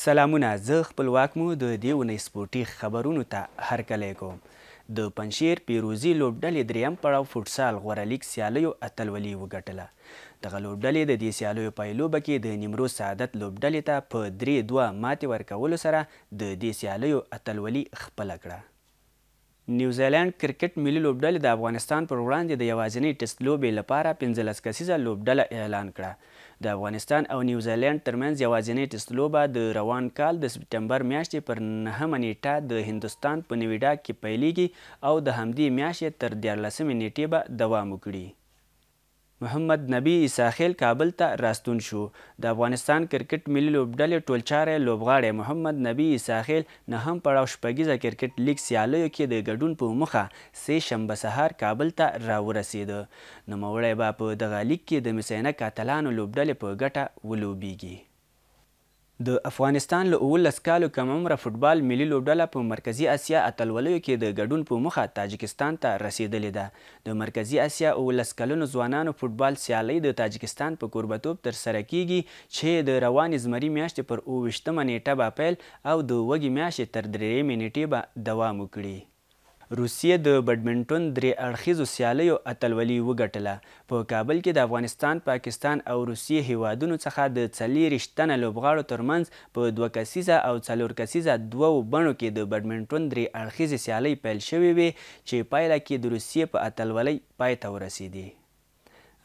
سلامونه، زه خپلواک مو د دې اونۍ سپورټي خبرونو ته هرکلی کوم. د پنجشیر پیروزي لوبډلې دریم پړاو فوټسال غوره لیګ سیالیو اتلولي وګټله. دغه لوبډلې د دې سیالیو پایلوبه کې د نیمروز سعادت لوبډلې ته په 3-2 ماتې ورکولو سره د دې سیالیو اتلولي خپله کړه. نیوزیلنډ کرکټ ملي لوبډلې د افغانستان پر وړاندې د یوازینۍ ټیسټ لوبې لپاره 15 کسیزه لوبډله اعلان کړه. د افغانستان او نیوزیلنډ ترمنځ یوازینۍ ټیسټ لوبه د روان کال د سپټمبر میاشتې پر 9مه نیټه د هندوستان په نویډا کې پیلیږي او د همدې میاشتې تر 13مې نیټې به دوام وکړي. محمد نبي عیسی خیل کابل ته راستون شو. د افغانستان کرکټ ملي لوبډلې ټولچاری لوبغاړی محمد نبي عیسی خیل نهم پړاو شپږیزه کرکټ لیګ سیالیو کې د ګډون په موخه سې شنبه سهار کابل ته راورسېده. نوموړی به په دغه لیګ کې د مس عینک اتلانو لوبډلې په ګټه ولوبیږي. د افغانستان له 17 کالو کم عمره فوټبال ملي لوبډله په مرکزي اسیا اتلولیو کې د ګډون په موخه تاجکستان ته رسېدلې ده. د مرکزي اسیا 17 کلنو ځوانانو فوټبال سیالۍ د تاجکستان په کوربتوب ترسره کېږي چې د روانې زمري میاشتې پر 27مه نېټه به پیل او د وږي میاشتې تر 3مې نېټې به دوام وکړي. روسیې د بډمنټون درې اړخیزو سیالیو اتلولي وګټله. په کابل کې د افغانستان، پاکستان او روسیې هېوادونو څخه د 24 تنه لوبغاړو ترمنځ په دوه کسیزه او څلور کسیزه دوو بڼو کې د بډمنټون درې اړخیزې سیالۍ پیل شوې وې چې پایله کې د روسیې په اتلولۍ پای ته ورسېدې.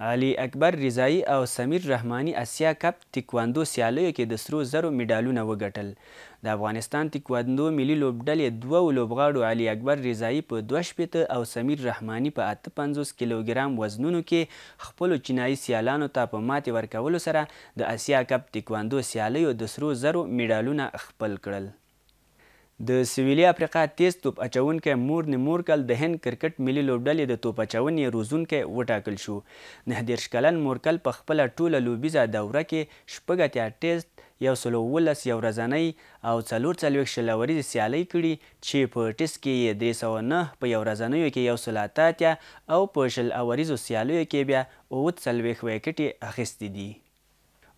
علي اکبر رضايي او سمیر رحماني اسیا کپ تکواندو سیالیو کې د سرو زرو مډالونه وګټل. د افغانستان تکواندو ملي لوبډلې دوو لوبغاړو علي اکبر رضايي په 62 او سمیر رحماني په 58 کیلوګرام وزنونو کې خپلو چینايي سیالانو ته په ماتې ورکولو سره د اسیا کپ تکواندو سیالیو د سرو زرو مډالونه خپل کړل. د سویلي افریقا تیز توپ اچوونکی مورني مورکل د هند کرکټ ملي لوبډلې د توپ اچونې روزونکی وټاکل شو. 39 کلن مورکل په خپله ټوله لوبیزه دوره کې 86 ټیسټ، 117 یو ورځنۍ او 44 شل اوریزې سیالۍ کړي چې په ټیسټ کې یې 309، په یو ورځنیو کې 188 او په 20 اوریزو سیالیو کې بیا 47 ویکټې اخیستې دي.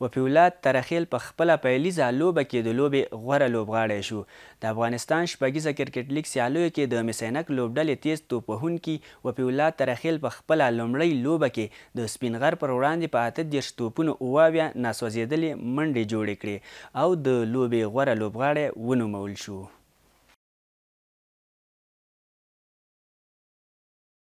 وفیولا تره خیل په خپله پیلیزه لوبه کې د لوبې غوره لوبغاړی شو. د افغانستان شپږیزه کرکټ لیګ سیالیو کې د مس عینک لوبډلې تیز توپ وهونکي وفیولا تره خیل په خپله لومړۍ لوبه کې د سپین غر پر وړاندې په 38 توپونو 77 ناسوځېدلې منډې جوړې کړې او د لوبې غوره لوبغاړی ونومول شو.